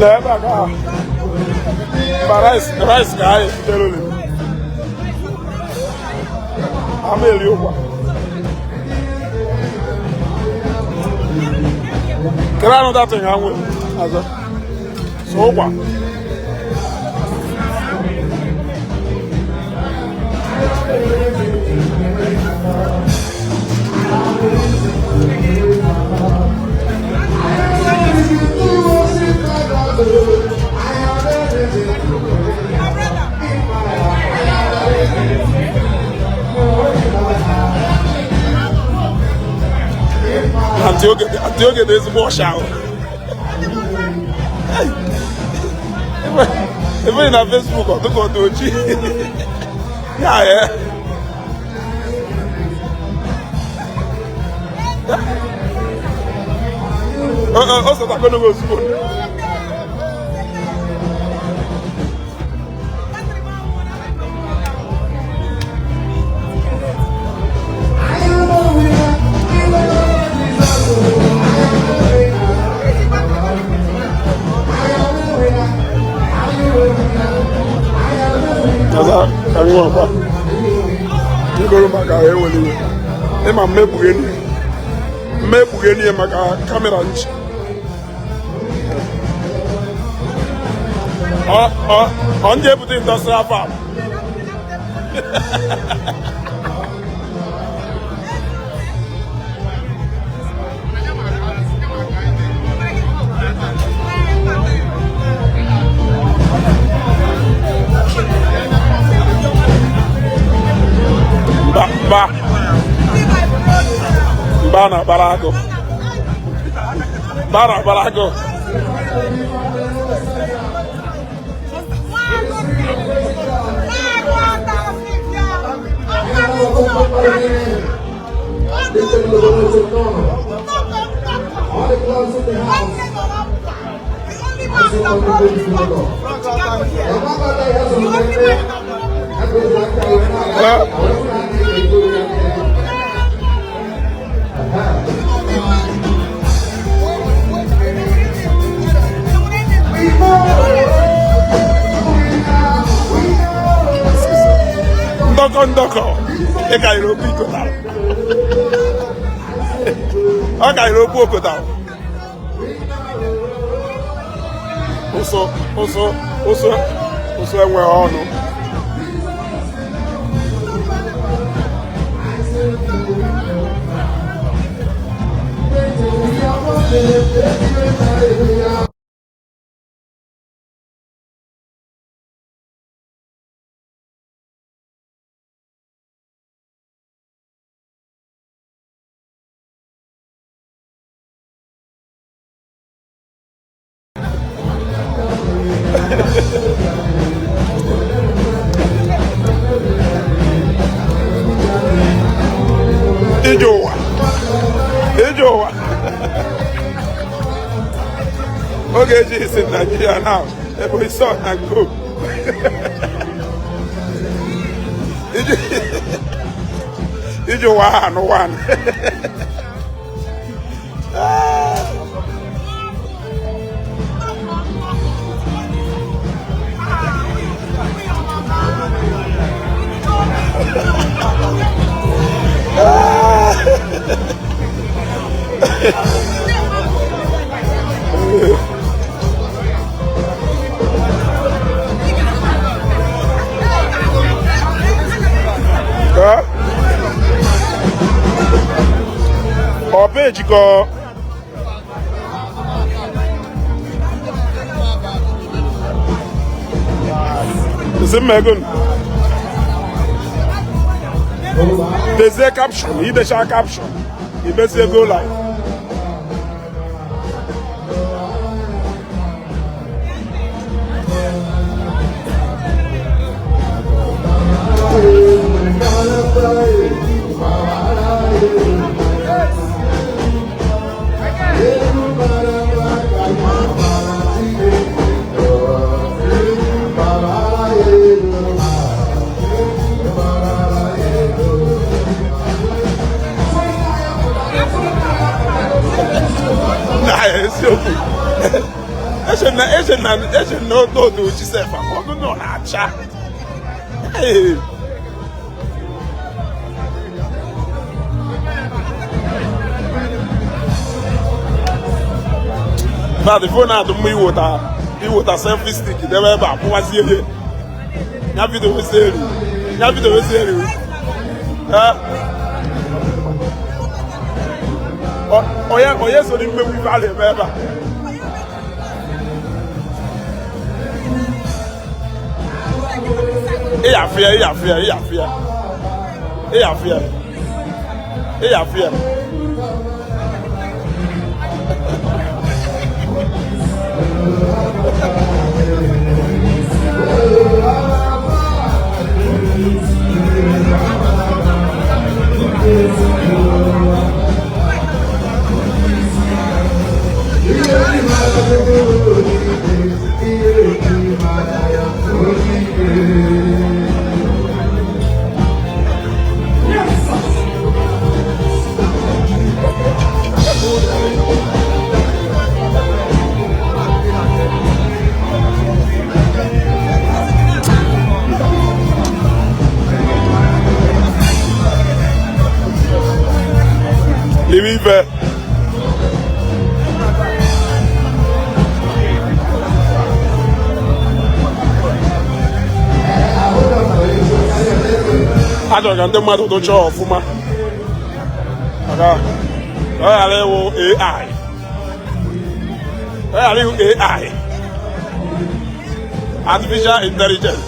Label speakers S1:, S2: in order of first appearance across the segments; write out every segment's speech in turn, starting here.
S1: Lee ebe a ka mba rice rice ka anyị butere ole ama eri ụkwa kere anụ datị ha nwe azọ so ụkwa. Aunty Oge dị ezigbo ọcha ahụ. Ebe na Facebook ọ dịka ọ dị ojii. Ya ya. O sotakwa n'oge ozugbo. Ọzọ ka m nwekwa. Ngoro maka eweli iwe. Ịma mmekpughe n'ihe. Mmekpughe n'ihe maka kamera nchi. Ọ ndị ebute industrial farm. Mba mba mba na-akpara agụ. Mba na-akpara agụ. Ndọkọ ndọkọ ị karịrị okwu ikotara ọ karịrị okwu okotara ụsụ ụsụ ụsụ ụsụ enweghị ọnụ. Ije ụwa ije ụwa oge eji isi Naijiria na ebe isi ọ na go ije ụwa ha anụwa. Ọ peji ka isi mma ego dezie caption, idecha caption imezie go live. Na eziokwu. Eche na otu oji sef ọnụ nọ na-acha. Hey. Na the phone adụ mma iwota selfie stick debe ebe a kwụwazie ihe ya bido wesi elu ya bido wesi elu. Onye so n'ime ife a na-eme ebe a. Ịyafịa, ịyafịa, ịyafịa, ịyafịa, ịyafịa. Live ife. Achọrọ ka ndị mmadụ tụchaa ọfụma maka ọ ghara ịwụ AI, ọ ghara ịwụ AI, artificial intelligence.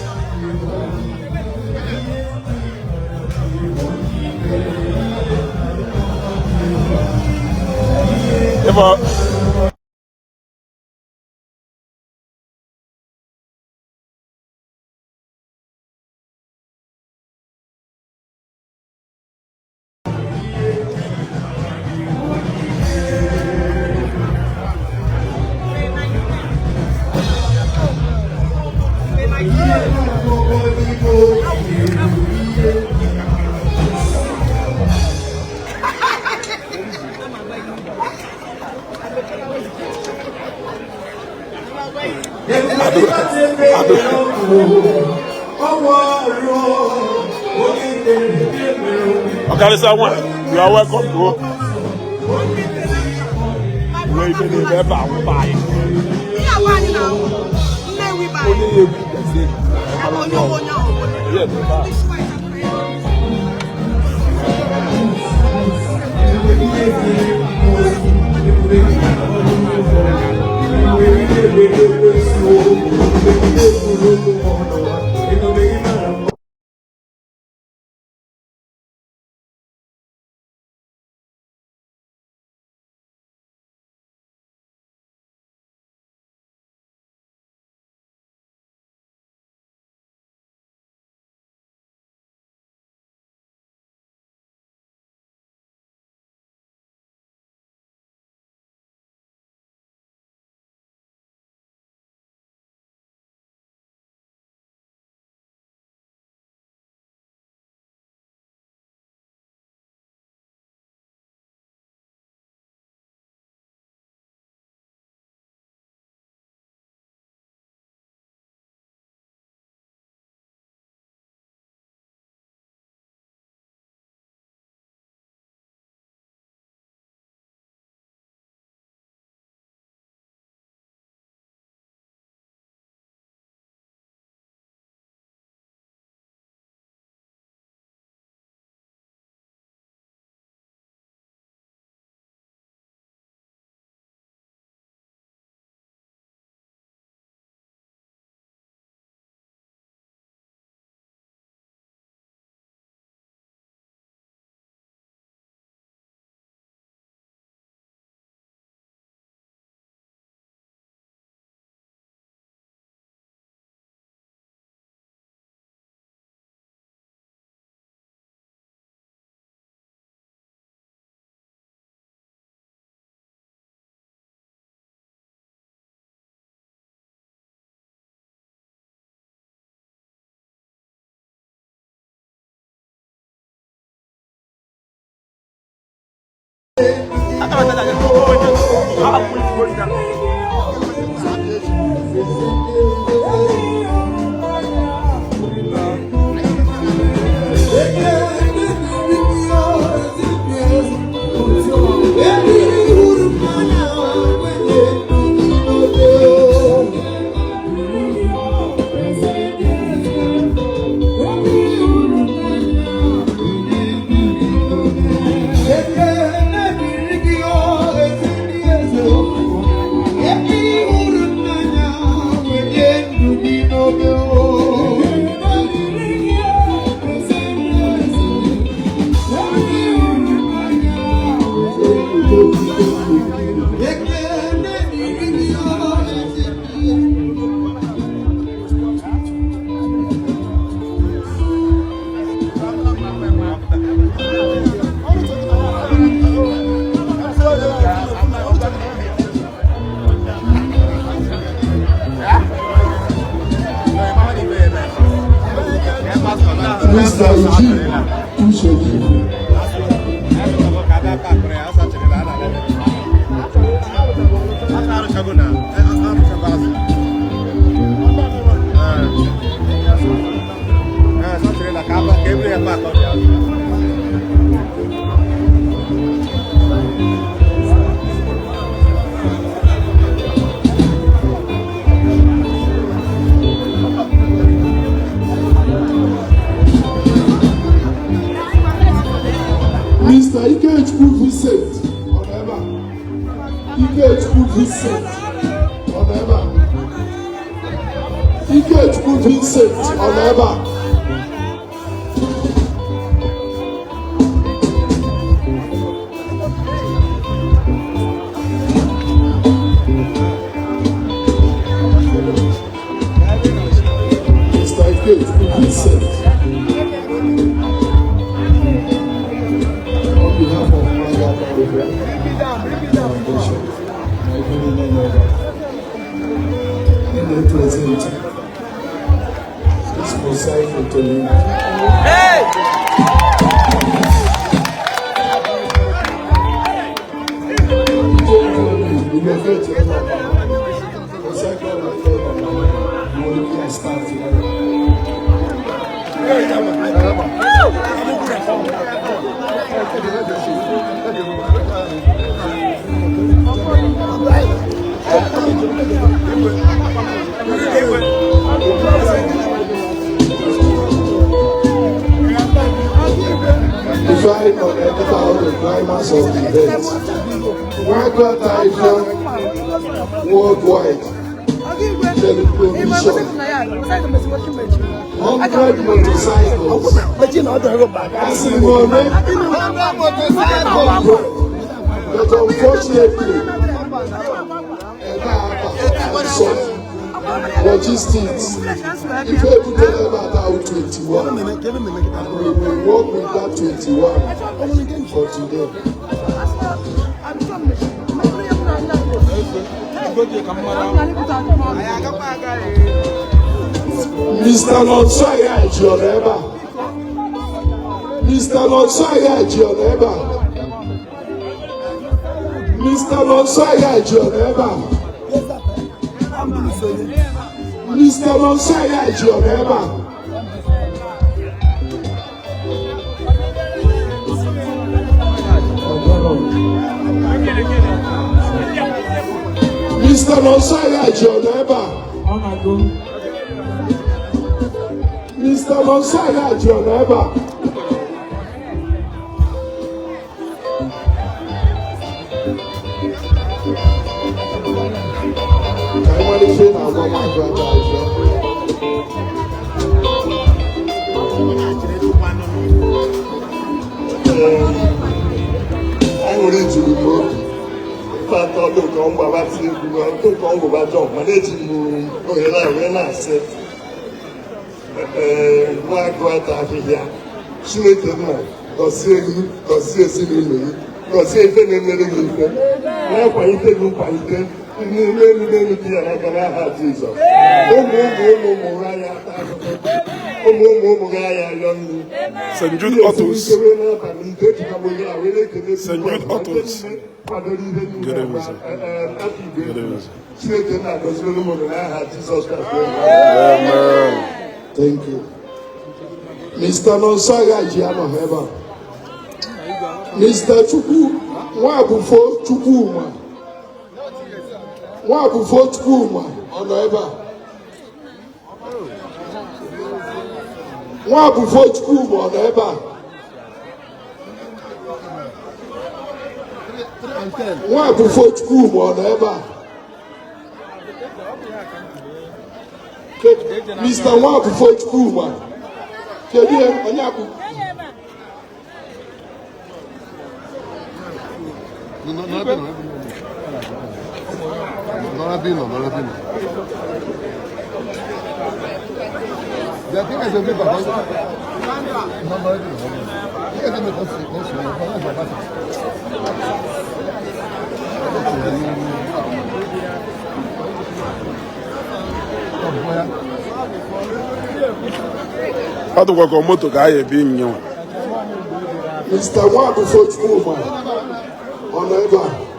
S1: Ebe ọkarịsịa nwa, you are welcome to uwe ife na-eme ebe a nwụba anyị. Onye ya egwu gazie. Ihe dị ebe a. Mr. Eugene Uchechukwu. Mr. Ikechukwu Vincent, ọ nọ ebe a? Ikechukwu Vincent, ọ nọ ebe a? Ikechukwu Vincent, ọ nọ ebe a? Mr. Ikechukwu Vincent, on behalf of Manga Foundation, na ife niile nọ ebe a, m na-epresent this motorcycle to you. Relocate ebe a. Motorcycle na ebe a. Nwere ike start ya. Before I enter the climax of the event, Nwagwata Ifeanyi worldwide teleprovision 100 motorcycles. Asị m ole? 100. But unfortunately, ebe a aba some logistics, ife ebutere ebe a taa 21. And we will work with that 21 for today. Mr. Nonso Ayaji, ọ nọ ebe a? Mr. Nonso Ayaji, ọ nọ ebe a? Mr. Nonso Ayaji, ọ nọ ebe a? Mr. Nonso Ayaji, ọ nọ ebe a? Ọ bịara. Mr. Nonso Ayaji, ọ nọ ebe a? Mr. Nonso Ayaji, ọ nọ ebe a? Ka anyị mara ife ị na-agwa nwaanyị aka ife.
S2: Aṅụrị juru m obi. Ife atọ dị ka mgbaba ti egwu dị ka ọgwụba jọmp, mana eji m ohere a wee na-asị, ee, nwa agụ ata ahịhịa, Chineke nna gọzie gị, gọzie ezinụlọ gị, gọzie ife na-emere gị ife, na-akwalite gị, nkwalite n'elu elu n'elu dị ya n'aka n'aha Jizọs. Ụmụ ụmụ ụmụ ụmụ ha ya ata ahụhụ, ụmụ ụmụ ụmụ gị ya arịọ nri.
S1: St. Jude Autos.
S2: St.
S1: Jude Autos. Good evening, sir. Good evening, sir.
S2: Chineke na-agọzi olu m n'aha Jizọs Kraịst.
S1: Amen. Thank you. Mr. Nonso Ayaji anọghị ebe a. Mr. Chukwu Nwabufo Chukwuma. Nwabufo Chukwuma, ọ nọ ebe a? Nwabufo Chukwuma, ọ nọ ebe a? Nwabufo Chukwuma, ọ nọ ebe a? Mr. Nwabufo Chukwuma, kedu ihe onye akpụ?
S2: Nọrọ ebe nọ, nọrọ ebe nọ, nọrọ ebe nọ. Bịa ka ị ga-eme baba. Nọrọ ebe nọ. Ị ga-eme ka o si ka o si ka ọ na-agbasa. Ọ bụ ya.
S3: Ọ dịkwa ka moto ka a ya ebi nyenwa.
S1: Mr. Nwabufo Chukwuma ọ nọ ebe a?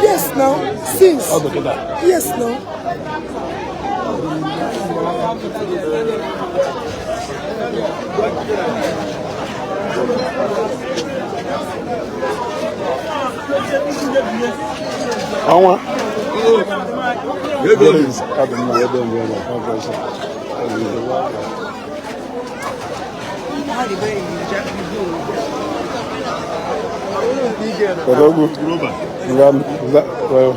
S4: Yes, now. Since. Yes, now.
S3: Ọnwa. Odogwu. Nga well.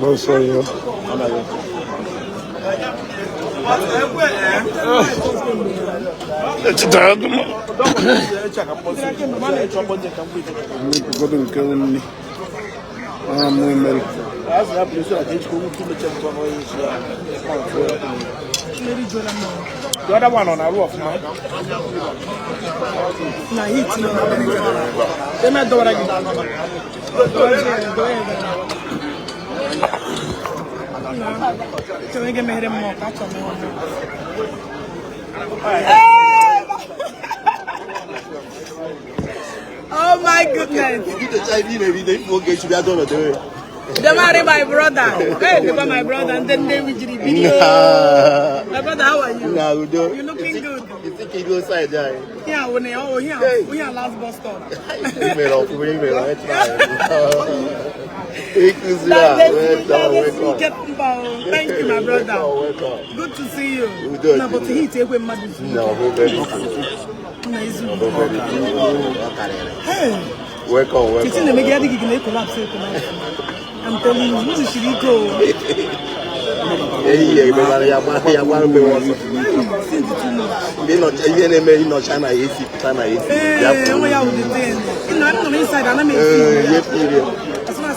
S3: Bonsoir.
S5: The other one on a roof, man.
S4: Na heat no. They might do what I do. Chọrọ ịga meghere mmụọ ka achọrọ m ịhụ. Oh my goodness. Demari, my brother. Hey, Deba, my brother. And then they will video. My brother, how are you? You looking good.
S2: You think you go inside there?
S4: Yeah, we oh, here, we are last bus stop. Thank you, my brother. Good to see you. No, but he take away
S2: No,
S4: Hey.
S2: Welcome, welcome.
S4: I'm telling you, who should he go?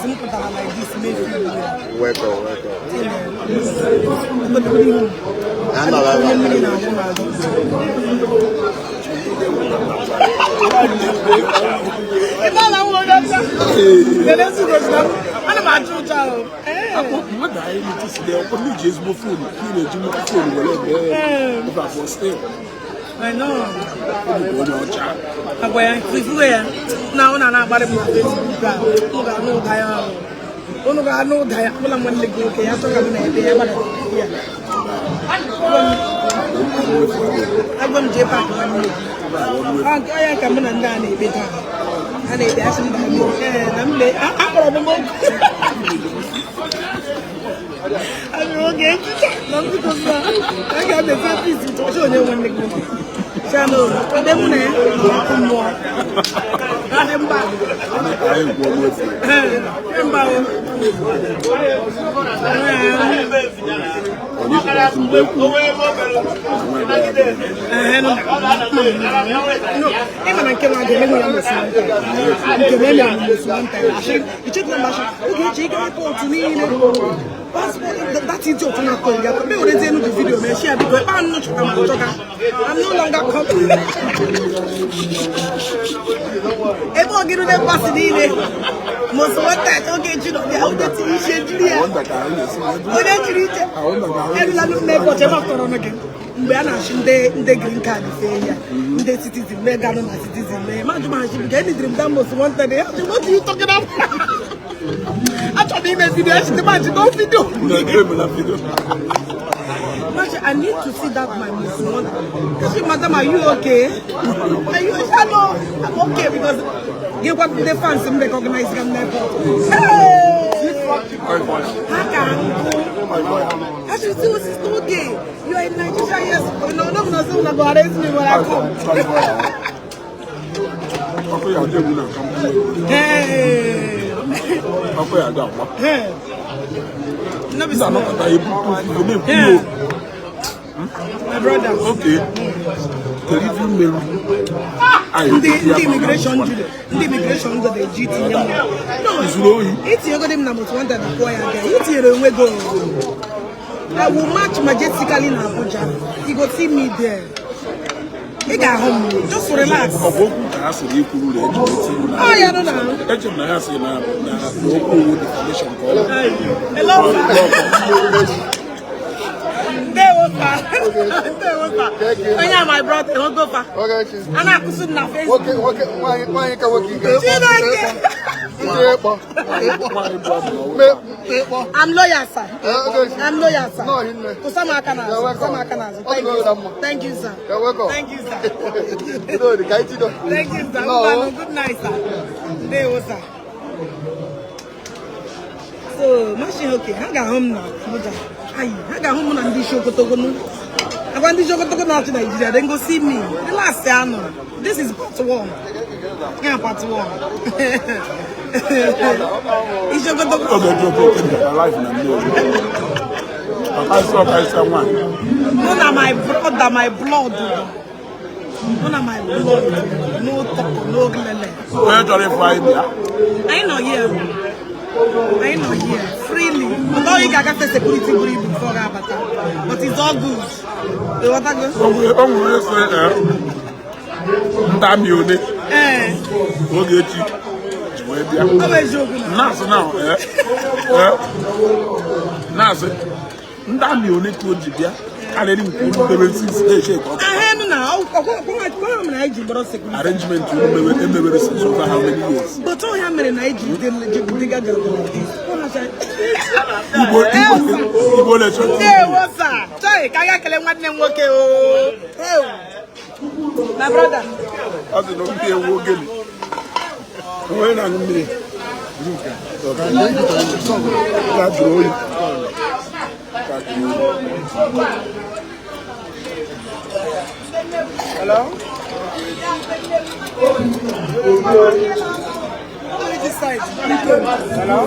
S4: Mbọsị m pụtara like this, mee film ya.
S6: Welcome, welcome.
S4: Obodo ihu.
S6: Anọrọ ebe
S4: Onye
S6: a.
S4: mmiri na-awụ n'azụ. Ebe a na-awụ onye ọcha. Lele nzugo na m. Ana m achụ ụcha o. Ee.
S3: Mmadụ anyị metụsịrị ọkwa ndị ji ezigbo phone, ndị na-eji nnukwu phone were ebe ebe abụọ still.
S4: I know.
S3: Ọ bụkwa onye ọcha.
S4: Agwa ya, ifugo ya. Na ọ na-agbarị m na Facebook a. Unu ga-anụ ụda ya ahụ. Unu ga-anụ ụda ya. Ọbụla nwanne gị nwoke ya chọga m na ebe ya gbara ya. Agwa m jee paakị nwanne gị. Ọ ya ka mụ na ndị a na-ekpe taa. A na-ekpe asị mba m. Ee, na m lee. Akpọrọ m okwu. Anyị oge echiche na mbikọ na a ga-emezi pis chọọchị onye nwanne gị nwoke. Chano, ebe mụ na ya nọ n'ọkụ mmụọ. Adị mba.
S3: Anyị kwuo ọnụ efu.
S4: Ee, mba o.
S3: Onye tụkwasị mgbe ekwu nwa ebe ya dị.
S4: Ee, no. No, ịma na nke nwa ga-emegbu ya mgbe nke m emere mgbe nwata ya. Asị, ichekwa mgbe asị, oge echi ị gawa kọtụ niile. Passport, that idiot na-akọ ya. Me werezie enu the video mee share biko ebe anụ chọka ma chọka. I'm no longer coming. Ebe ọgịrị na mgbasị niile. Most wanted oge echi nọ ya, onye tiri isi ejiri ya.
S3: Wonder ka anyị na-esi wee dụ.
S4: Onye jiri iche. Erula m n'ebe ọcha ebe akọrọ ọnụ gị. Mgbe a na-achị ndị green card fee ya, ndị citizen mee ganụ na citizen mee. Ma jụ m achị biko enidiri m that most wanted. Ya jụ, what are you talking about? Achọrọ m ime video, echite m achị no video.
S3: Na-emela video.
S4: Machi, I need to see that my most wanted. Kasi, madam, are you okay? Are you okay? No, I'm okay because get what the fans m recognize m n'airport. Hey! Ha ka nkụ. I should see what's okay. You are in Nigeria, yes. No, no, no, no, no, go arrest me when I come.
S3: Ọkụ ya adị egwu na nka mkpụrụ.
S4: Hey!
S3: Ọkụ ya adị agba.
S4: Hey! No be
S3: Ndị
S4: small.
S3: anọkọta ebu ife na-ekwu
S4: Yeah.
S3: o.
S4: My brother.
S3: Okay. Kedu ife merụ? Anyị
S4: Ndị
S3: egosi ya
S4: ndị
S3: ma
S4: immigration jụrụ ndị immigration go eji tinye m. No,
S3: Zuru ohi.
S4: itinyegodi m na most wanted na kwụọ ya ga. Itinyere onwe gị o. I will march majestically na Abuja. You go see me there. Ị ga-ahụ m. Just relax.
S3: Ọ bụ okwu ka ha sịrị ikwuru na eji eti iwu na
S4: Ọ ya nụ na.
S3: Eche m na ha sị na okwu owu defamation ka ọ bụ.
S4: Hello, sir. Ndewo, sir. Ndewo, sir. Onye a my brother, go fa.
S1: Ogechi.
S4: A na-akụzi m na Facebook.
S1: Nwoke nwoke nwaanyị nwaanyị ka nwoke ike.
S4: Chineke.
S1: Ndị ịkpọ. Ịkpọ.
S4: I'm lawyer, sir.
S1: Ogechi.
S4: I'm lawyer, sir.
S1: Nnọọ hinne.
S4: Tụsa m aka n'azụ.
S1: You're welcome.
S4: Tụsa m aka n'azụ.
S1: Ọ
S4: Thank
S1: dịgo
S4: you.
S1: na mma.
S4: Thank you, sir.
S1: You're welcome.
S4: Thank you, sir.
S1: Udo dị ka anyị tido.
S4: Thank you, sir.
S1: Nnọọ.
S4: Ngwanụ, good night, sir. Ndewo, sir. So, mashi okay, ha ga-ahụ m na Abuja. Ayi, ha ga-ahụ m na ndị isi okotoko nụ. Agwa ndị isi okotoko na-achị Nigeria, then go see me. Relax ya nọ. This is part one. Yeah, part one. Isi okotoko.
S3: Oge dị oke oke bịara live na Nnewi. Ọkarịsịa ọkarịsịa nwaanyị.
S4: No na my brother, my blood. No na my blood. No talk, no lele.
S3: Onye chọrọ ịfụ anyị bịa.
S4: Anyị nọ here. Anyị nọ here freely. Although ị ga-agafe security buru ibu before ga-abata. But it's all good. Ịghọtago?
S3: O nwere onye sị ndị amị one Ogechi ji wee bịa.
S4: Ọ bụ eziokwu na.
S3: Nnaasị na nnaasị ndị amị one ka o ji bịa karịrị nke unu debe since na-eche ka ọ
S4: Ahụ na ọkwa mere anyị ji gbọrọ security.
S3: Arrangement unu emewere since over how many years?
S4: But ọ ya mere na anyị ji dịga like this.
S3: Igbo Igbo Igbo na-eche.
S4: Ndewo, sir. Chai, ka anyị kelee nwanne m nwoke o. Hey. My brother.
S3: Ọ sị na ndị ewu ogene. Onye na-aṅụ mmiri. Ka jụrụ oyi. Ka jụrụ oyi.
S4: Hello? This side. Hello?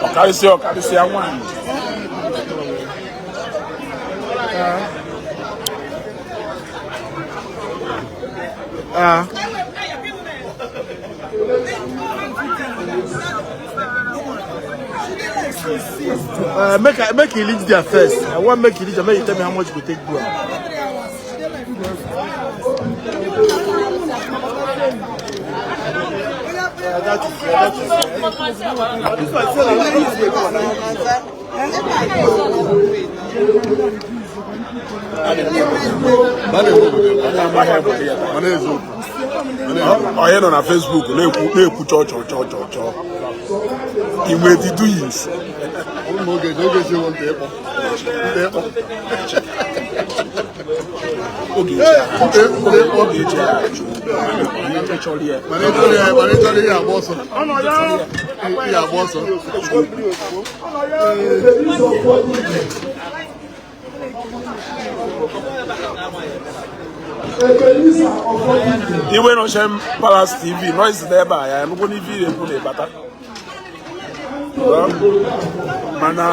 S3: Ọkarịsịa ọkarịsịa nwaanyị.
S5: Ah.
S3: Make you reach there first. I want make you reach there. Make you tell me how much you go take do am. That is, that is. This one say na this way go na.
S5: Onye nọ na Facebook na-ekwu na-ekwu chọọ chọọ chọọ chọọ chọọ inwe the doings. Oge eji oge eji ajụ mana ịchọrọ ya.
S2: Mana ịchọrọ ya, mana ịchọrọ ihe agba ọsọ. Ihe agba ọsọ.
S1: Ebenezer Ofodigwe. Ebenezer Ofodigwe.
S5: Iwe nọchem Palace TV noise dị ebe a ya enugwu n'ife ị na-ekwu na ịbata mana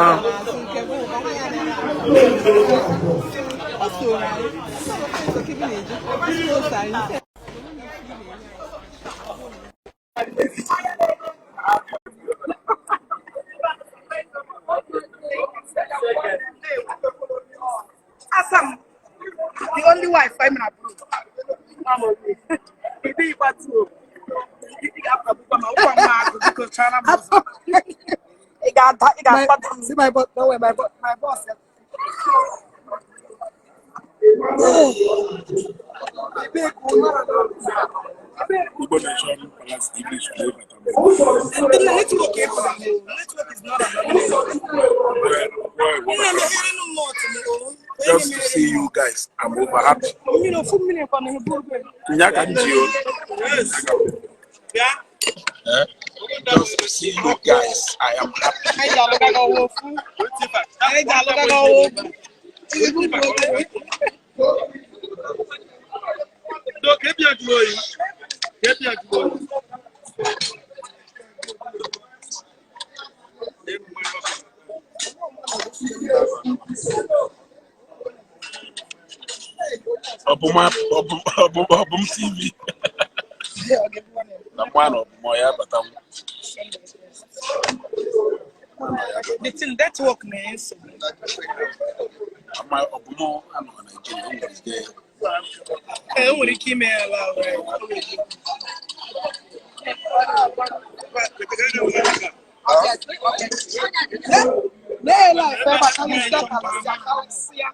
S4: Asam, the only wife I'm in abroad.
S7: See my boss. No way, my boss. My boss.
S5: Igbo Nation Palace TV chọrọ ịbata.
S4: The network is network is not
S5: Just to see you guys, I'm over happy. Nya ka m ji o. Just to see you guys, I am happy. Ọbụm TV na mma na ọbụm ya abata m.
S4: The thing network na nsogbu.
S5: Ama ọbụm anọ na Naịjirịa, o nwere ike.
S4: Ee, o nwere ike ime ya ala.
S7: Na-ele efe ma karịsịa karịsịa karịsịa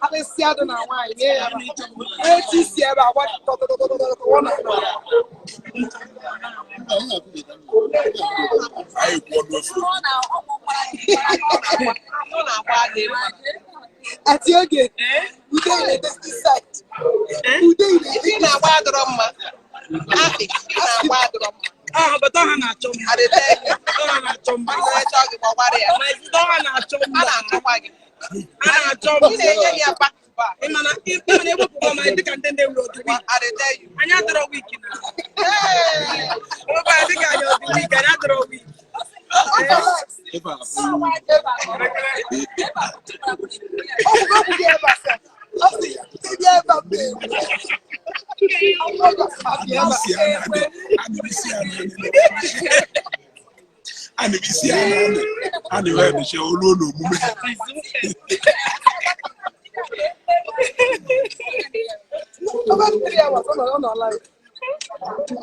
S7: karịsịa dị na nwaanyị nye ya etu isi ebe agwa tọtọtọtọtọ ọ na
S5: Anyị kwuo n'ofe.
S7: Ati oge ude na-edesi side ude
S8: Ị na-agba adọrọ mma. Akpị, ị na-agba adọrọ mma.
S4: Ah, but ha na-achọ mma.
S8: Adịte gị.
S4: Ha na-achọ mma.
S8: Ọ na-achọ gị gbagbara ya.
S4: Ma ezigbo ha na-achọ
S8: A
S4: mma.
S8: na-achọkwa gị.
S4: Ha na-achọ
S8: Ị
S4: mma.
S8: na-enye ya back to back.
S4: Ị ma na ị ma na ewepụkwa ma dịka ndị na-ewu ọdụ wik.
S8: Adịte you.
S4: Anyị adọrọ wik na.
S8: Hey!
S4: Ewepụ anyị dịka anyị ọdụ wik, anyị adọrọ wik.
S3: Ebe a
S7: ọgwụ gị ebe a sị ọ sị ebe a
S5: Isi a na-adị, ana m isi a na-adị. Ana m isi a na-adị. Ana m emecha olu na omume.
S7: Over 3 hours ọ nọ live.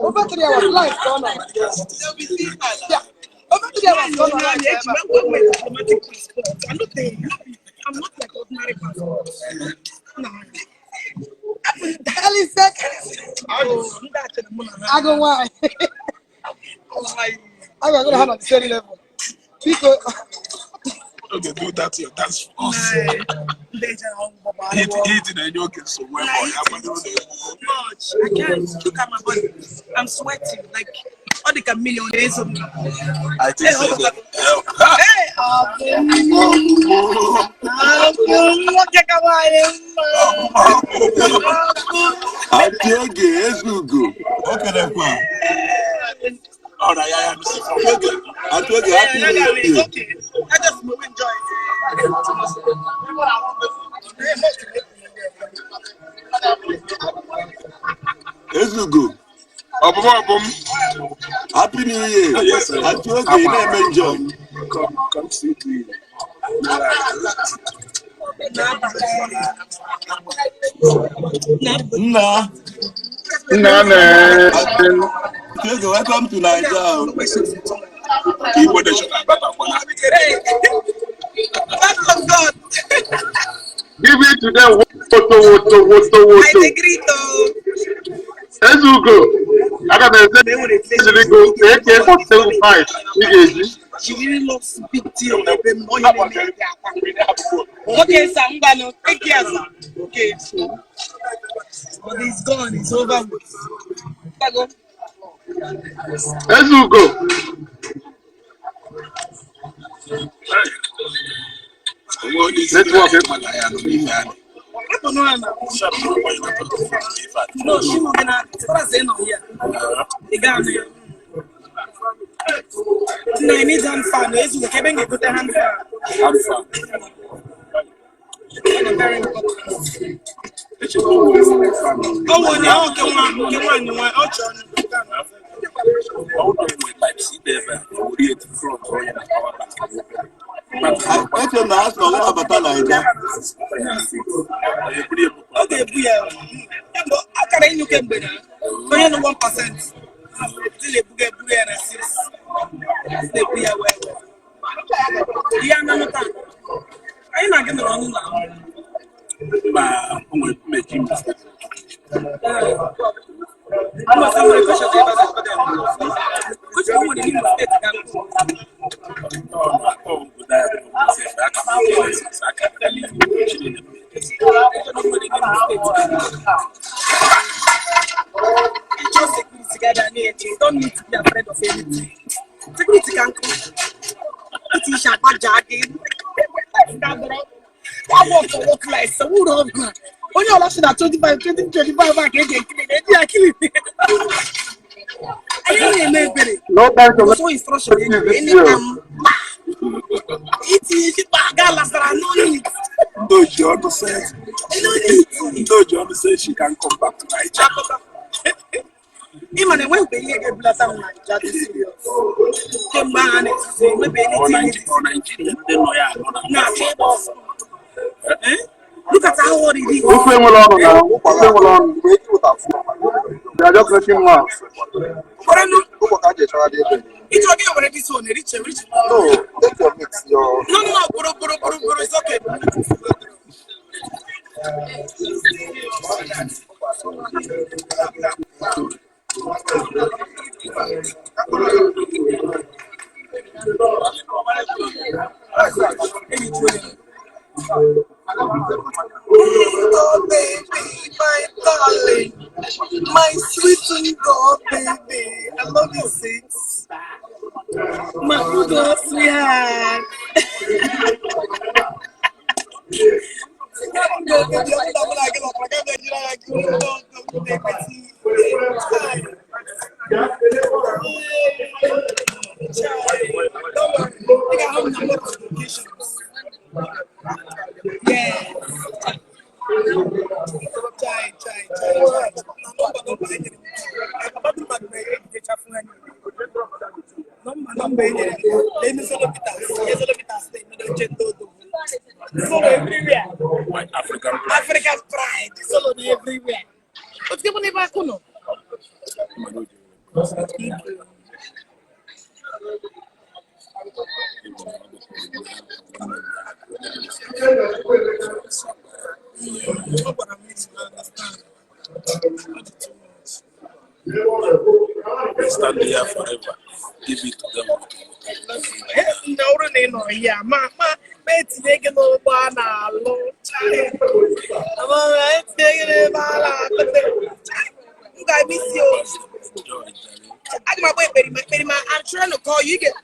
S7: Over 3 hours live ka ọ nọ. Yeah. Over 3 hours ka ọ nọ live
S4: Eji
S7: ebe a.
S4: m enwe nwere diplomatic passport. I'm not a, I'm not like ordinary passport. Nah.
S7: Karịsịa karịsịa.
S4: Oh, ndị a chere mụ na ha.
S7: Agụ nwaanyị. Agụ agụ na ha nọ the same level. Biko.
S5: Oge do that your dance for us.
S4: Ndị eji ahụ gbagba
S5: Hit na-enye oge nsogbu ebe ọ ya gbadoro na egwu.
S4: Much. I can't look at my body. I'm sweating like all the million days of
S5: I think so.
S4: Hey, nwoke ka nwaanyị mma.
S6: Ati oge ezugo.
S5: O kelekwa. Ọ na ya ya nụsị from oge.
S6: Ati oge happy
S4: Yeah,
S6: new
S4: yeah, it's
S6: year.
S4: okay. I just enjoy it.
S6: Ezugo.
S5: Ọbụm ọbụm.
S6: Happy new year.
S5: Yes, sir.
S6: Ati oge ị na-eme enjoy.
S5: Come, come see me.
S6: Nna.
S9: Nna na
S6: Oge, welcome to Naija.
S5: Igbo nation abatakwana.
S8: Back of God.
S9: Give it to them woto woto woto
S8: I
S9: woto.
S8: agree to.
S9: Ezugo, aga m eziri gị AK-47 ị ga-eji.
S4: She really loves big deal. Okay, sir, Ngwanu, take care, sir. Okay. But it's gone, it's over with. Go.
S9: Ezugo,
S5: Onwe onye isi
S9: network
S5: mana ya nọ n'ime anyị.
S4: Hapụ nụ ha na.
S5: Sharp na ọkwa ịnata ife a.
S4: No, she no gonna. As far as they know here. They got me. No, I need hand fan. Ezugo, kebe nge hand fan.
S5: Alpha.
S4: Very important.
S5: Echekwa o nwere fan.
S4: Oh, well, yeah, okay, one, okay, one, one. Oh, John.
S5: Ọ bụrụ na o nwere type C dị ebe a, o were ya front onye na power bank.
S6: Eche m na ha sị na ọ gaghị abata Naija.
S4: Ọ ga-ebu ya. Kemgbe akara ịnyụ kemgbe na onye nụ 1% ndị na-ebuga ebuga ya na 6 na-ebu ya wee wee. Ihe ananụ taa. Anyị na-agị nọrọ ọnụ na
S5: Ma o nwere mmeji m.
S4: Ama sị nwere kọshọn ebe a na-akpọ ya. Uche o nwere n'Imo steeti ga Just security guy that need you don't need to be afraid of anything. Security can come. It is a bad jagging. That work for work life. So who don't onye ọla sị na 25 2025 a ka eji ekiri na eji akiri. Anyị na-eme ebere.
S9: No time to
S4: So instruction
S9: make this
S4: anytime
S9: year.
S4: itinye chikpa aga lasara no need.
S5: Ndị oji ọnụ sị
S4: No need.
S5: ndị oji ọnụ sị she can come back to Naija.
S4: Ịma na enweghị ihe ga-ebulata m Naija dị serious. Kemgbe ahụ a na-etiti enwebeghị
S5: Ọ
S4: anything
S5: Naiji- ọ Naijiria ndị nọ ya anọ na
S4: na-achọ ịgba ọsọ. Eh? Look at how worried he is.
S9: Ofe enwere ọnụ na ofe enwere ọnụ. They are just making mouth.
S4: Kwarenu, ịchọ gị were this one, riche, riche.
S2: No, take your mix, your
S4: No, no, no, buru, buru, buru, buru, it's okay. Oh, baby, my darling, my sweet God, baby. I love you, sis. My good sweetheart. Go, baby. I'm not gonna get up. I can't get you. Don't worry. I got home number of locations. Yeah. Chai, chai, chai, chai. Nọmba nọmba e nyere m. Papa m mmadụ na-ejidecha fún anyị. Nọmba nọmba e nyere m. Emi solo Peters. Ihe solo Peters na-emedo oche ndị odo. Solo everywhere.
S5: White African pride.
S4: Africa's pride. Solo na everywhere. Otu ebe n'ebe akụ nọ. Ọ gwara m iji na understand. Ọ dị too much.
S5: We stand here forever. Give it to them.
S4: Ndị ọrụ na ị nọ ya ma ma ma etinye gị n'ụgbọ a na-alụ. Chai. Ama ma etinye gị n'ebe a na-akụte. Chai. M ga-eme isi o.
S5: Joy, Jerry.
S4: Aga m agba ekperima ekperima. I'm trying to call you. You get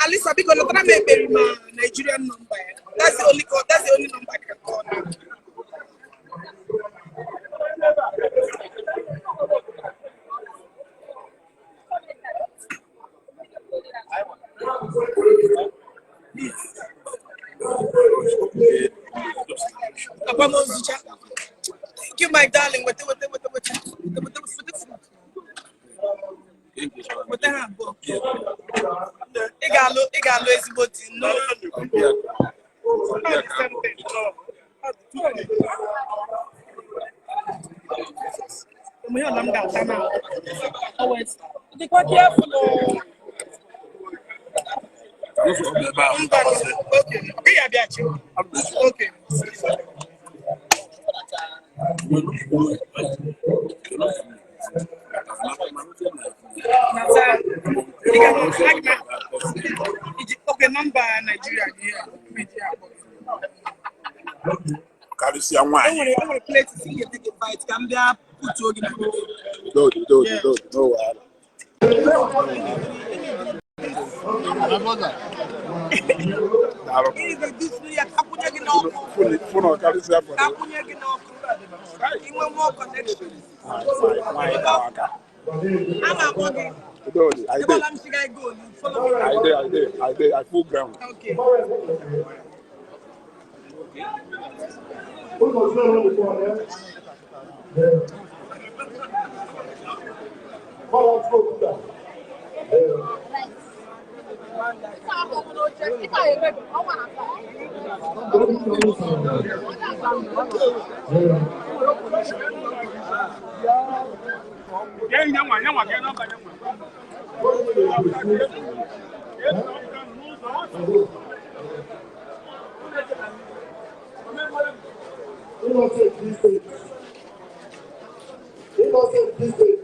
S4: Alisa biko natara m ekperima Nigerian number ya. That's the only call. That's the only number I can call now. Akwamozucha. Thank you, my darling. Wete wete wete wete wete wete wete wete ha abụọ. Ị ga-alụ ezigbo di nnọọ. Ihe ọla m ga-ata na. Always. Dịkwa careful o.
S5: Ebe ahụ.
S4: Mba, okay. Ọ ya bịa chi. Okay. Nata. Ị ga na iji oge nọmba Naijiria gị ya. Meji akpọ gị.
S5: Karịsịa
S4: E
S5: nwaanyị.
S4: nwere e nwere places ị ga-ete invite ka m bịa putuo gị na
S5: Dodi, dodi,
S4: Yeah.
S5: dodi, no wahala. Daalụ.
S4: Ị ga-edusuru ya ka akwụnye gị n'ọkụ.
S5: Fụnụ karịsịa
S4: Ka
S5: fọdụ.
S4: akwụnye gị n'ọkụ. Inwe more connection.
S5: Nwaanyị ahụ aka.
S4: A na-akpọ gị.
S5: Dodi, I
S4: Ebe
S5: dey,
S4: ọla m siga go, you follow me.
S5: I dey, I dey, I dey, I full ground.
S4: Okay.
S1: Innocent this state. Innocent this state.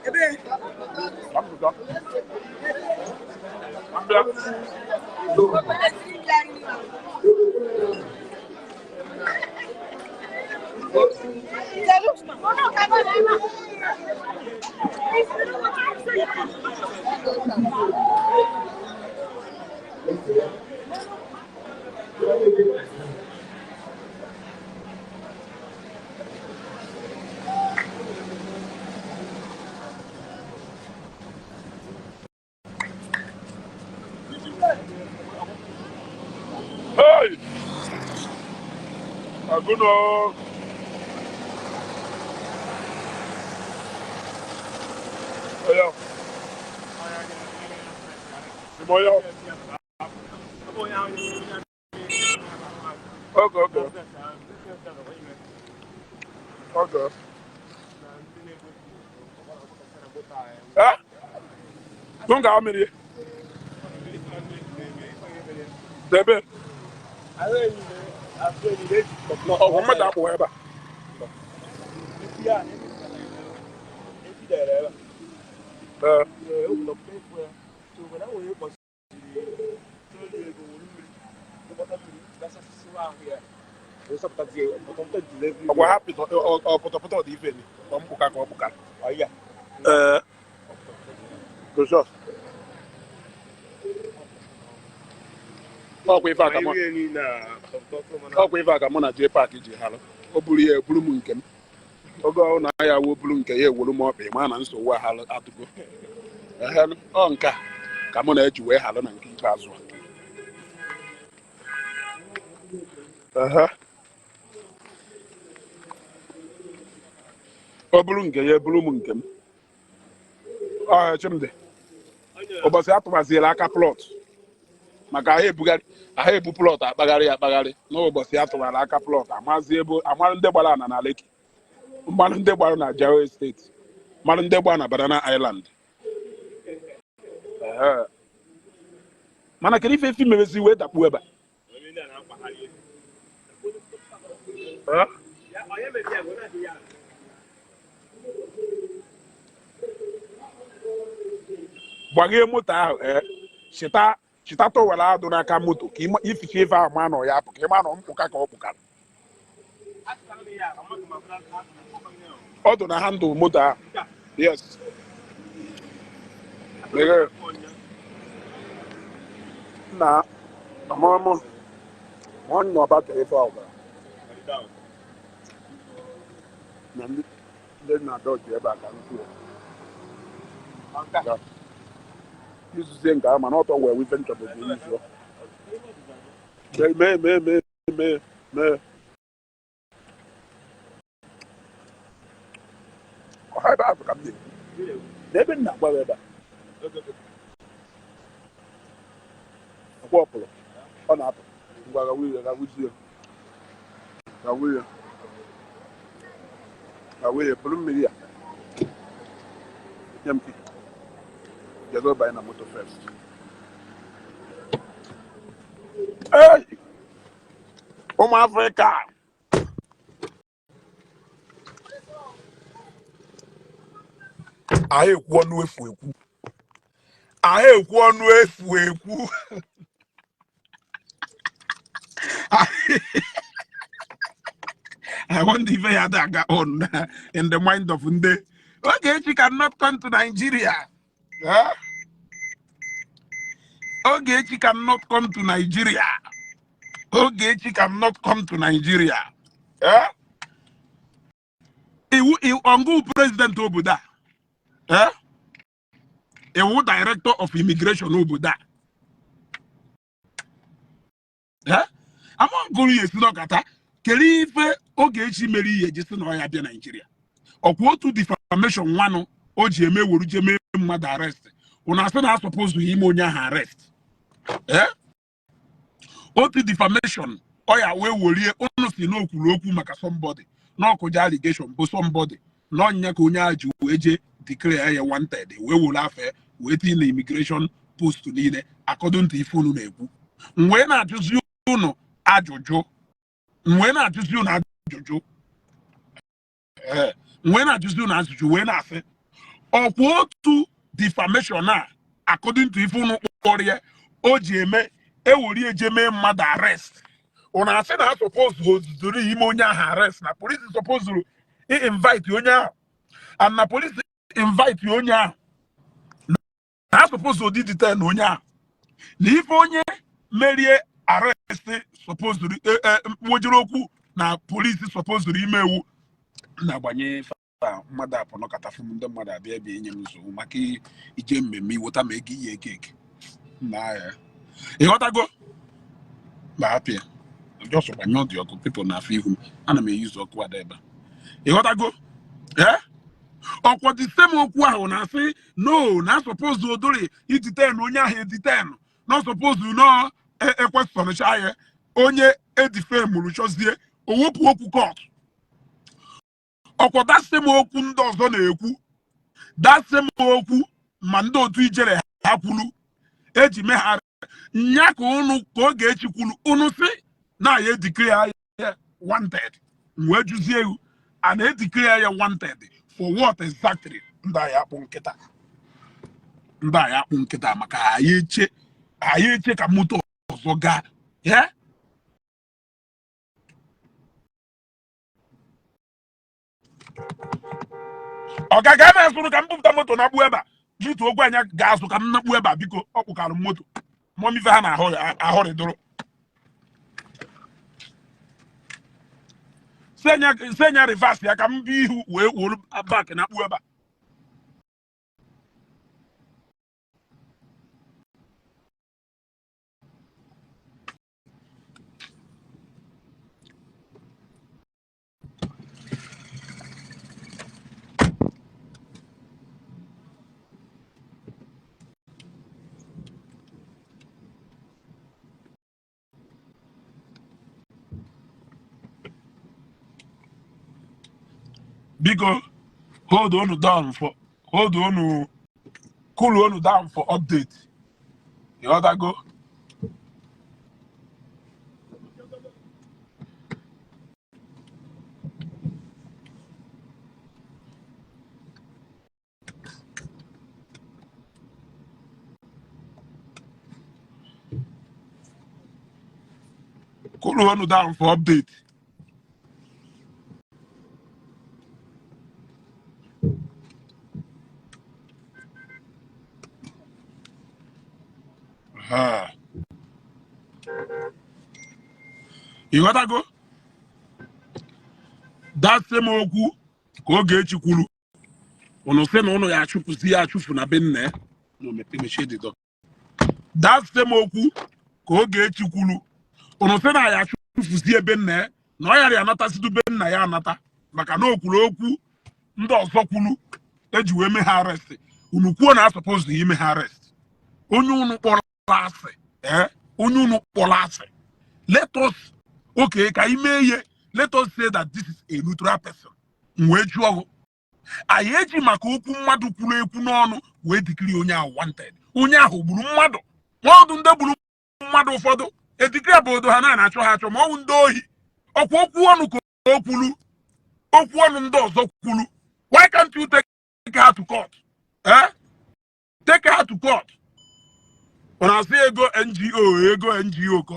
S4: Ebe
S5: Hey! Aguno! Oyo. Oyo. Okay, okay. Okay. Eh? Don't go mmiri. Debe. Ọgwụ mmadụ akpụ ebe a. Ee. Ọgwa ha pịtọ ọ pụtọpụtọ dị ife ni. Ọ mkpụka ka ọ kpụka. Ee. Goshọ. Ọkwa ife a ka mụ ọkwa ife a ka mụ na J Park ji halụ. O buru ya eburu m nke m. Oge ọ na ya wo buru nke ya ewuru m ọkpa ma na nsogbu ahalụ atụgo. Ehe, ọ nke a ka mụ na-eji wee halụ na nke ikpeazụ a. Ehe. Ọ bụrụ nke ya eburu m nke m. Ọ Chimdi, ụbọchị atụbaziela aka plọt maka ahụ ebugharị ahụ ebu plọt akpagharị akpagharị n'ụbọchị atụbara aka plọt amazi ebe amarụ ndị gbara ana na Lekki, mmanụ ndị gbara na Jawa steeti, mmanụ ndị gbara na Banana Island. Ehe. Mana kedu ife efi merezi wee dakpuo ebe a? Eh? Gbaghee moto ahụ, ee, chịta chịta towel ahụ dị n'aka moto ka ificha ife ahụ ma nọ ya apụ ka ị ma nọ mkpụka ka ọ kpụkara. Ọ dụ na handụl moto ahụ. Yes. Meghee. Na amamụ nwanne ọba kere ife ọbara na ndị ndị na-adọji ebe a ka m kwuo. Ya. Izuzie nke ahụ mana ọtọ wee wife nchọbụzi izuo. Mee mee mee mee mee mee. Ọha ebe ahụ ka m na-ekwu. N'ebe m na-agwa gị ebe a. Ọkwa ọpụrụ. Ọ na-apụ. Ngwa gawa ihe, gawa isi gawa ihe, gawa ihe, buru mmiri ya. Nye m key. Jego banye na moto first. Hey! Ụmụ Afrịka! Anyị ekwu ọnụ efu ekwu. Anyị ekwu ọnụ efu ekwu. I wonder if ya ada on in the mind of ndị Ogechi cannot come to Nigeria. Eh? Ogechi cannot come to Nigeria. Ogechi cannot come to Nigeria. Eh? Iwu ọngụ president obodo a. Eh? Ị wụ director of immigration obodo a. Eh? Ama ngụrụ ya esi n'ọkata kere ife Ogechi mere ihe ji sị na ọ ya bịa Naijiria. Ọkwa otu defamation nwanụ o ji eme wuru je mee mmadụ arrest. Ụnụ asị na asọpụzụ ime onye ahụ arrest. Eh? Otu defamation ọ ya wee werie ụnụ si na o kwuru okwu maka somebody na ọkụja allegation bụ somebody na ọnya ka onye ahụ ji wee jee declare ya wanted wee were afa wee tinye na immigration post niile according to ife unu na-ekwu. M wee na-ajụzi unu ajụjụ, m wee na-ajụzi unu ajụjụ, ee, m wee na-ajụzi unu ajụjụ wee na-asị ọkwa otu defamation a according to ife unu kpọrọ ya o ji eme ewere eje mee mmadụ arrest, unu asị na suppose ozuzuru ime onye ahụ arrest, na police suppose invite onye ahụ, and na police invite onye ahụ na suppose odi detain onye ahụ, na ife onye merie arrest suppose wojiri okwu na police suppose ime ewu na-agbanye mmadụ apụ nọkọta fụ m ndị mmadụ abịa ebe inye m nsogbu maka ije mmemme iweta ma ego iyi eke eke na ya ịghọtago ma hapịa just gbanyụọ dị ọkụ people na-afụ ihu m ana m eyuzu ọkụ ada ebe a ịghọtago. Ee, ọkwa the same okwu ahụ na-asị no na suppose odori i-detain onye ahụ e-detain na suppose no ekwesịrịcha ya onye edifemuru chọzie o wepụ okwu court. Ọkwa that same okwu ndị ọzọ na-ekwu, that same okwu ma ndị otu ijere ha kwuru eji mee ha nya ka unu ka Ogechi kwuru unu si na ya e-declare ya wanted. Wee jụzie ewu a na-e-declare ya wanted for what exactly? Ndị anyị akpụ nkịta, ndị anyị akpụ nkịta maka anyị eche ka moto ọzọ gaa ya. Ọ ga ga na-azụrụ ka m bupụta moto na gbuo ebe a jitu ogwe anya ga-azụ ka m nakpuo ebe a biko ọ kpụkara m moto mọmife ha na ahụrịdụrụ senya reverse ya ka m bụ ihu wee wuru back na kpuo ebe a. Biko hold unu down for hold unu cool unu down for update. Ịghọtago? Cool unu down for update. Ha. Ịghọtago? That same okwu ka Ogechi kwuru unu sị na ụnụ ya achụpụzi ya achụfụ na be nna ya na o mepe mechie the door. That same okwu ka Ogechi kwuru unu sị na ya achụfụzi ebe nna ya na ọ yara ya anatazidu be nna ya anata maka na o kwuru okwu ndị ọzọ kwuru eji wee mee ha arrest. Unu kwuo na a suppose ime ha arrest. Onye unu kpọrọ asị ee Onye unu kpọrọ asị, let us, okay, ka anyị mee ihe. Let us say that this is a neutral person. M wee jụọ gụ, anyị eji maka okwu mmadụ kwuru ekwu n'ọnụ wee declare onye ahụ wanted? Onye ahụ gburu mmadụ, ma ọdụ ndị gburu mmadụ ụfọdụ edeclare obodo ha na-achọ ha achọ, ma ọ bụ ndị ohi. Ọkwa okwu ọnụ ka o kwulu, okwu ọnụ ndị ọzọ kwulu. Why can't you take her to court? Eh? Take her to court. Ọ na-asị ego NGO, ego NGO ka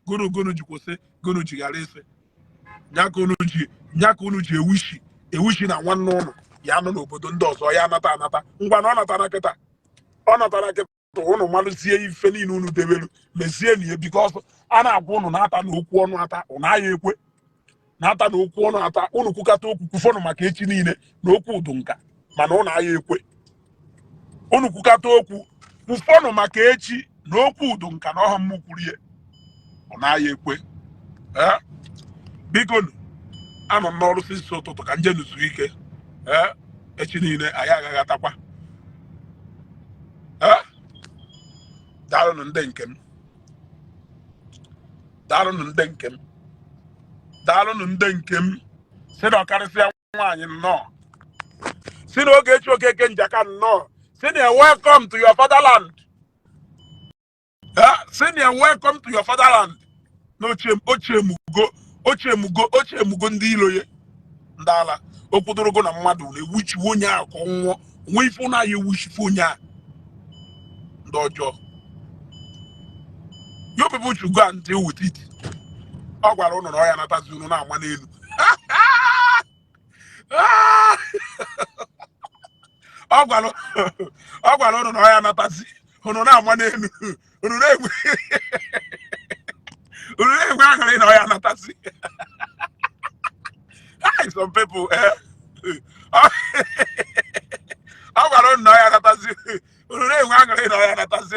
S5: gụnụ gụnụ ji kwụsị, gụnụ ji ghara ịsị ya ka unu ji, ya ka unu ji ewishi ewishi na nwanne ụnụ ya nọ n'obodo ndị ọzọ ya anata anata. Ngwa na ọ natara kịta, ọ natara kịta, ụnụ malụzie ife niile unu debelu mezie na ihe, because a na-agwa ụnụ na-ata na okwu ọnụ ata, ụnụ agha ekwe na-ata na okwu ọnụ ata. Unu kwukata okwu kwufọnụ maka echi niile na okwu udu nka, mana ụnụ agha ekwe. Unu kwukata okwu kwufọnụ maka echi na okwu udu nka na ọha mmụ kwurie, ọ na-agha ekwe. Ee, biko nụ, anọ m n'ọrụ sisi ụtụtụ ka nje nuzu ike. Ee, echi niile anyị agaghatakwa. Ee, daalụnụ ndị nke m, daalụnụ ndị nke m, daalụnụ ndị nke m. Si na ọkarịsịa nwaanyị nnọọ, si na Ogechi Okeke Njaka nnọọ, si na welcome to your fatherland. Eh, si na welcome to your fatherland. Na ochie ochie mugo, ochie mugo, ochie mugo. Ndị ilo ye ndị ala okwudorogo na mmadụ na-ewuchiwe onye ahụ ka ọ nwụọ onwe ife ụna ya ewuchife onye ahụ. Ndị ọjọọ, you people should go and deal with it. Ọ gwara ụnụ na ọ ya natazi, unu na-ama n'elu. Ọ gwara ụnụ na ọ ya natazi, unu na-ama n'elu, unu na-enwe aṅụrị na ọ ya natazi. Hi, some people, eh? Ọ gwara unu na ọ ya natazi, unu na-enwe aṅụrị na ọ ya natazi,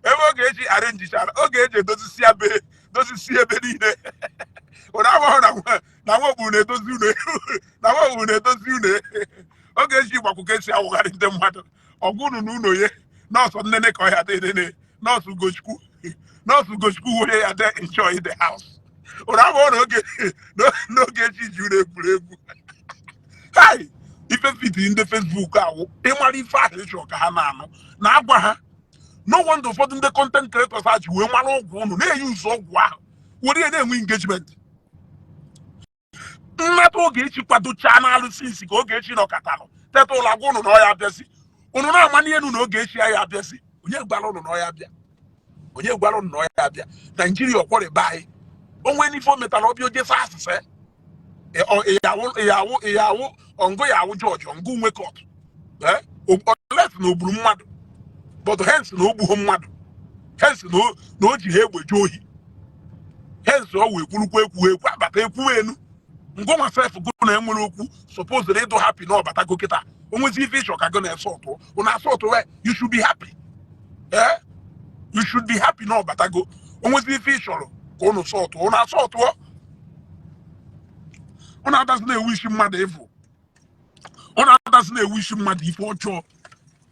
S5: ebe oge eji arrangechichara, oge eji edozisi ebe, dozisi ebe niile. Unu amaghị na nwa okpuru na-edozi unu, na nwa okpuru na-edozi unu. Oge eji gbakwu ka esi awụgharị ndị mmadụ ọgwụ unu na ụlọ ye. Nọọsụ nnene ka ọ ya dị nene, nọọsụ Ugochukwu, nọọsụ Ugochukwu were ya dị enjoy the house. Unu amaghị na n'oge echi ji unu egwuregwu. Hai, ife fit ndị Facebook awụ ịmara ife ahụ ịchọ ka ha na-anụ na-agwa ha. No wonder ụfọdụ ndị content creators a ji wee mara ọgwụ unu na-eyi ụzọ ọgwụ ahụ were ya na-enwe engagement. Nnata Ogechi kwadochaa n'alụsị isi ka Ogechi nọkatalụ teta ụlọ agwa ụnụ na ọ ya abịazi, unu na-ama n'elu na Ogechi ya abịazi. Onye gwara ụnụ na ọ ya abịa? Onye gwara ụnụ na ọ ya abịa? Naijiria ọkwọrịba anyị onwe n'ife o metara ọbịa ojesa asịsị ịyawụ ịyawụ ọngụ ya awụ jọji ọngụ nwe court unless na o gburu mmadụ. But hence na o gbughị mmadụ, hence na o ji ha egbe jee ohi, hence ọ wee kwurukwa ekwu ekwu abata ekwu enu ngụnwa sef gụ na enwere okwu supposed ịdụ happy na ọbatago kịta. Onwezi ife ịchọ ka gụ na-ese ụtụ ụna asa ụtụ. You should be happy, eh? You should be happy na ọbatago. Onwezi ife ị chọrọ ka ụnụ sọ ụtụ, ụnụ asa ụtụọ. Ụnụ adasị na-ewu isi mmadụ ịfụ, ụnụ adasị na-ewu isi mmadụ ife ọjọọ,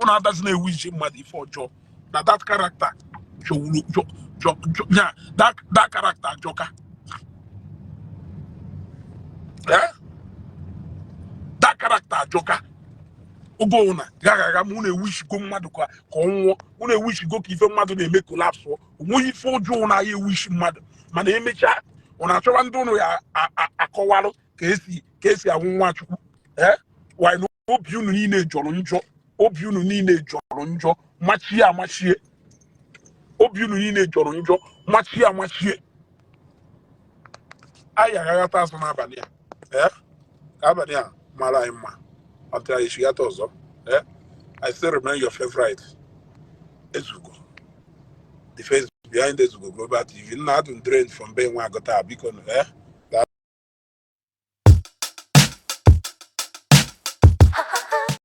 S5: ụnụ adasị na-ewu isi mmadụ ife ọjọọ. Na that character jọwuru jọ jọ jọ nya, that character jọka. Eh, that character ajọka. Oge ụna gaghị aga ma unu ewushigo mmadụ ka ọ nwụọ, unu ewushigo ka ife mmadụ na-eme collapse. Onweghị ife ọjọọ na ya ewishi mmadụ, mana emechaa unu achọwa ndị unu ya akọwarụ ka esi anwụ Nwachukwu. Ee, why na obi unu niile jọrọ njọ, obi unu niile jọrọ njọ machie amachie, obi unu niile jọrọ njọ machie amachie. Anyị agaghata azụ n'abalị a. Ee, ka abalị a mara anyị mma until anyị chighata ọzọ. Ee, I still remain your favorite Ezugo, the face behind Ezugo Global TV. Nna adụ drained from be nwa agụta. Biko nụ, ee.